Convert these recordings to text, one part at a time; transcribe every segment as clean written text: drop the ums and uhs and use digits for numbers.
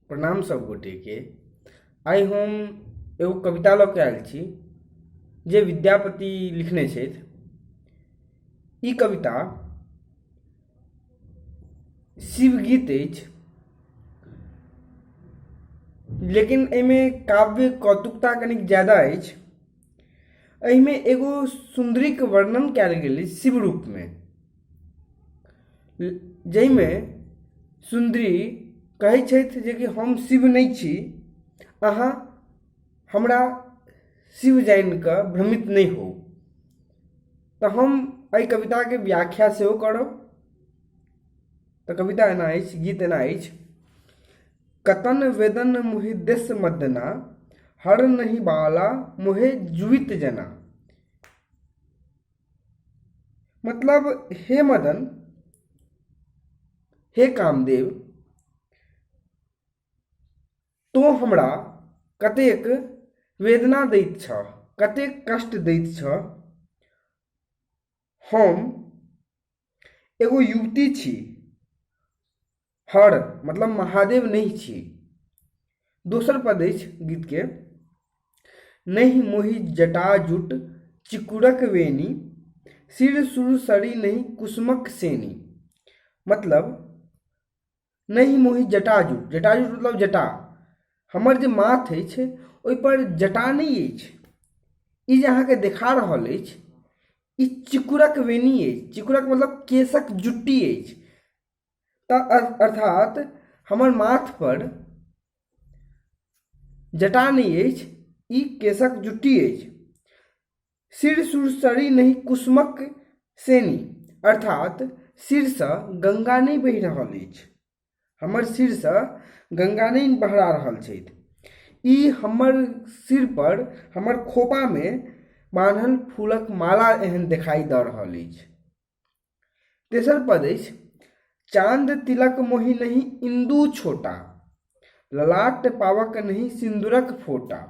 प्रणाम सब गोटेके। आइ हम एगो कविता लऽ कऽ आयल छी जे विद्यापति लिखने छथि। ई कविता शिवगीत अछि, लेकिन एहिमे काव्य कौतुकता कनिक ज्यादा अछि। एहिमे एगो सुन्दरीके वर्णन कयल गेल अछि शिव रूपमे, जाहिमे सुन्दरी कहै छथि जेकि हम शिव नहि छी, अहाँ हमरा शिव जानि कऽ भ्रमित नहि होउ। तऽ हम एहि कविताके व्याख्या सेहो करब। तऽ कविता एना अछि, गीत एना अछि। कतन वेदन मोहि देश मदना, हर नहि बाला मोहे जुइत जना। मतलब हे मदन, हे कामदेव, तोँ हमरा कतेक वेदना दैत छह, कतेक कष्ट दैत छह। हम एगो युवती छी, हर मतलब महादेव नहि छी। दोसर पद अछि गीतके, नहि मोहि जटाजुट चिकुरक वेणी, सिर सुरसरी नहि कुसुमक सेनी। मतलब नहि मोहि जटाजुट, जटाजुट मतलब जटा, हमर जे माथ अछि ओहिपर जटा नहि अछि। ई जे अहाँके देखा रहल अछि ई चिकुरक वेणी अछि, चिकुरक मतलब केशक जुट्टी अछि। तऽ अर्थात हमर माथपर जटा नहि अछि, ई केशक जुट्टी अछि। सिर सुरसरी नहि कुसुमक सेनी, अर्थात सिरसँ गङ्गा नहि बहि रहल अछि, हमर सिरसँ गङ्गा नहि बहरा रहल छथि। ई हमर सिरपर हमर खोपामे बान्हल फूलक माला एहन देखाइ दऽ रहल अछि। तेसर पद अछि, चाँद तिलक मोहि नहि इन्दु छोटा, ललाट पावक नहि सिन्दूरक फोटा।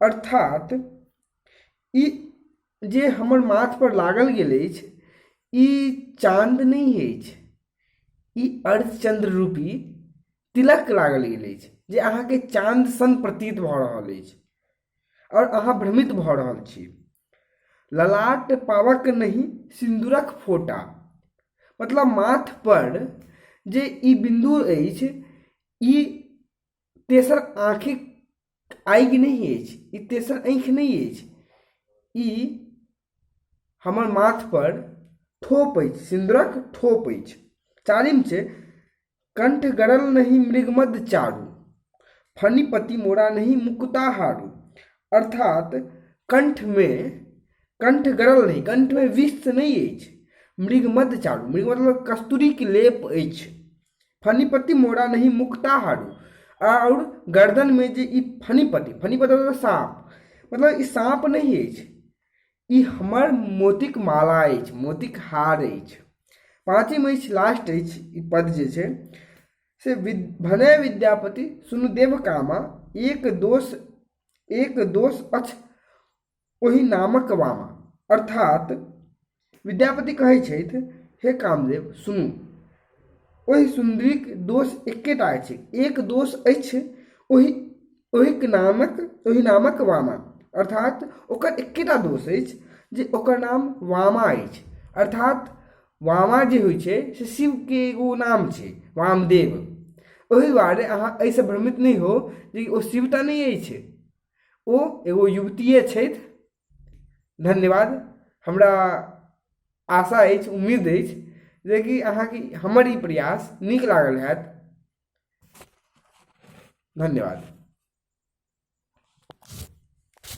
अर्थात ई जे हमर माथपर लागल गेल अछि ई चाँद नहि अछि, ई अर्धचन्द्र रूपी तिलक लागल गेल अछि जे अहाँके चाँद सन प्रतीत भऽ रहल अछि आओर अहाँ भ्रमित भऽ रहल छी। ललाट पावक नहि सिन्दूरक फोटा, मतलब माथपर जे ई बिन्दु अछि ई तेसर आँखिक आगि नहि अछि, ई तेसर आँखि नहि अछि, ई हमर माथपर ठोप अछि, सिन्दूरक ठोप अछि। चारिम छै, कंठ गरल नहि मृगमद चारू, फणिपति मोरा नहि मुकुता हारू। अर्थात कंठमे, कंठ गरल नहि, कंठमे विष नहि अछि, मृगमद चारू, मृग मतलब कस्तूरीके लेप अछि, फणिपति मोरा नहि मुक्ता हारू, आओर गर्दनमे जे ई फणिपति, फणिपति मतलब साँप, मतलब ई साँप नहि अछि, ई हमर मोतीक माला अछि, मोतीक हार अछि। पाँचिम अछि, लास्ट अछि ई पद जे छै से, भने विद्यापति सुनु देव कामा, एक दोष, एक दोष अछि ओहि नामक वामा। अर्थात विद्यापति कहै छथि, हे कामदेव सुनू, ओहि सुन्दरीक दोष एकेटा अछि, एक दोष अछि ओहि ओहिक नामक, ओहि नामक वामा। अर्थात ओकर एकेटा दोष अछि जे ओकर नाम वामा अछि। अर्थात वामा जे होइ छै से शिवके एगो नाम छै, वामदेव। ओहि दुआरे अहाँ एहिसँ भ्रमित नहि होउ जे ओ शिव तऽ नहि अछि, ओ एगो युवतिए छथि। धन्यवाद। हमरा आशा अछि, उम्मीद अछि जेकि अहाँके हमर ई प्रयास नीक लागल हैत। धन्यवाद।